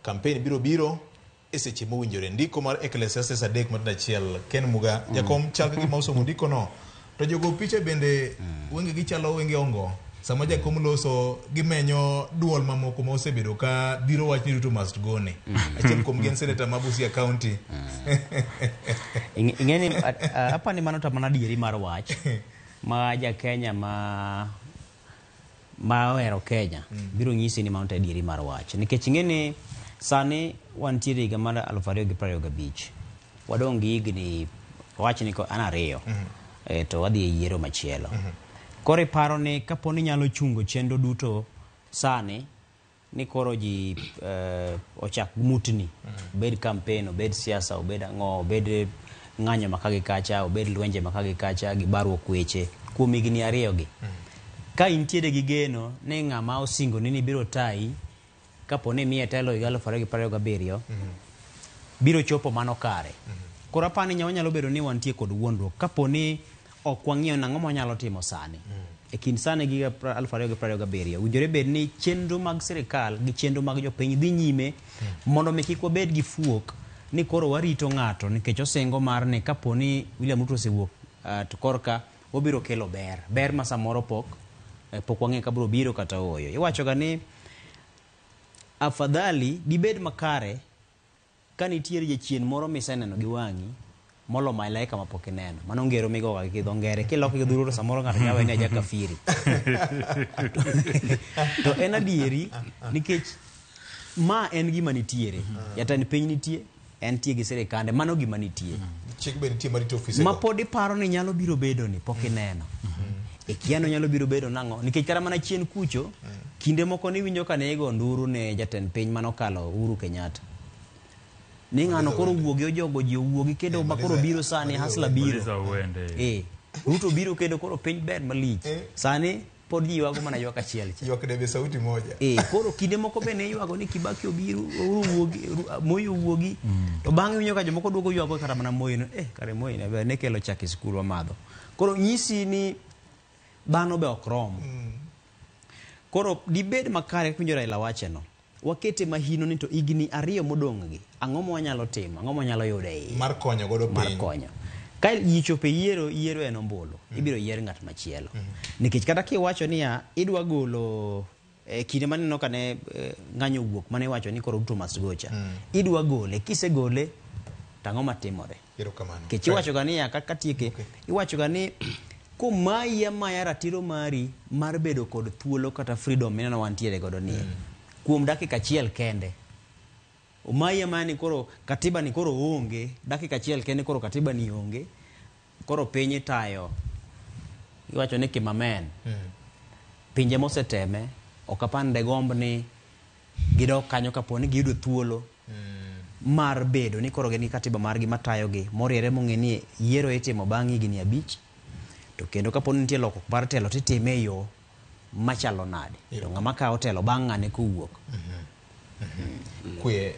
Campaign biro biro e seche mowinjore. Ndiko mar Ecclesiastes 3 matindo 1 Ken Muga jakom chal ka gima osomo ndiko no. To jogo picha bende wenge gichalo wenge ongo. Sama jakom loso gimenyo duol mamoko ma osebedo ka dhiro wach ni Ruto must go ni. Achiel kuom gi en senator ma Busia County. Ing'eni apani mano to mana adieri mar wach ma ja Kenya ma ohero Kenya biro nyisi ni mano to adieri mar wach nikech ing'eni sani wantiere higa mar 2025 wadong' gi higni wach ni an 2 to wadhi e yiero machielo. Koro iparo ni kapo ni nyalo chungo chenro duto sani ni koro ji ochak mutni, obed campaign, obed siasa, obed ang'o, obed ng'anyo maka gi kacha, obed lwenje maka gi kacha, gi baruok weche kuom higni 2 gi. Ka intiere gi geno ni ng'ama osingoni ni biro tayi kapo ni imiye telo higa 2027 biro chopo mano kare. Koro apani wanyalo bedo ni wantie kod wuondruok kapo ni ok wang'iyo nang'o mwanyalo timo sani. E kind sani gi 2027 owinjore bed ni chenro mag sirikal gi chenro mag jopiny dhi nyime mondo mi kik wabed gi fuok ni koro warito ng'ato nikech osingo mar ni kapo ni William Ruto osewuok to korka obiro kelo ber. Ber ma samoro pok wang'eyo ka biro biro kata ooyo. Iwacho ga ni afadhali dibed makare ka nitiere jachien moro miseneno gi wang'i molo malaika mapok ineno. Mano ngero migoga gi dho ngere. Kiloke gi dholuo to samoro ng'ato nyalo ni aja kafiri. To en adieri nikech ma en gima nitiere. Jatend piny nitie, entie gi sirikande, mano gima nitie. Chik be nitie marito ofise go. Ma pod iparo ni nyalo biro bedo ni pok ineno. E kiano nyalo biro bedo nang'o? Nikech kata mana chien kucho, kinde moko niwinjo ka ne igo nduru ne jatend piny manokalo Uhuru Kenyatta. Ni ng'ano koro wuogi ojogo ji owuogi kendo ma koro biro sani hasla biro. Ruto biro kendo koro piny ber malich. Sani pod ji ywago mana ywak achiel cha. Ywak debe sauti moja. Koro kinde moko be ne ywago ni Kibaki obiro, Uhuru wuogi, Moi owuogi. To bang'e winjo ka jomoko duogo ywago kata mana Moi no, kare Moi ne ber, ne kelo chak e sikul wamadho. Koro nyisi ni dhano be ok rom. Koro dibed makare winjo Raila wache no. Wakete mahino ni to higni 2 modong' gi ang'o ma wanyalo timo, ang'o ma wanyalo yudo e iye mar konyo godo piny. Mar konyo. Ka ji chopo e yiero, yiero en ombulu. Ibiro yier ng'at machielo. Nikech kata kiwacho niya idwa golo kinde maneno ka ne ng'anyo owuok mane iwacho ni koro Ruto must go cha. Idwa gole, kisegole to ang'o matimore? Erokamano. Nikech iwacho ga niya kaka tieke, iwacho ga ni komayi amaya ratiro mari mar bedo kod thuolo kata freedom mineno wantiere godo nie. Kuom dakika achiel kende. Omayi amaya ni koro katiba ni koro onge, dakika achiel kende koro katiba ni onge. Koro piny itayo. Iwacho ni kimamen. Pinje moseteme ok apan de gomb ni gidok kanyo kapo ni giyudo thuolo mar bedo ni koro gin gi katiba margi matayogi moriere mong'e ni yiero itimo bang' higni 5 to kendo kapo ni nitie lokruok mar telo titime e yo machalo nade to ng'ama kawo telo bang' ng'ane kowuok. Kwe.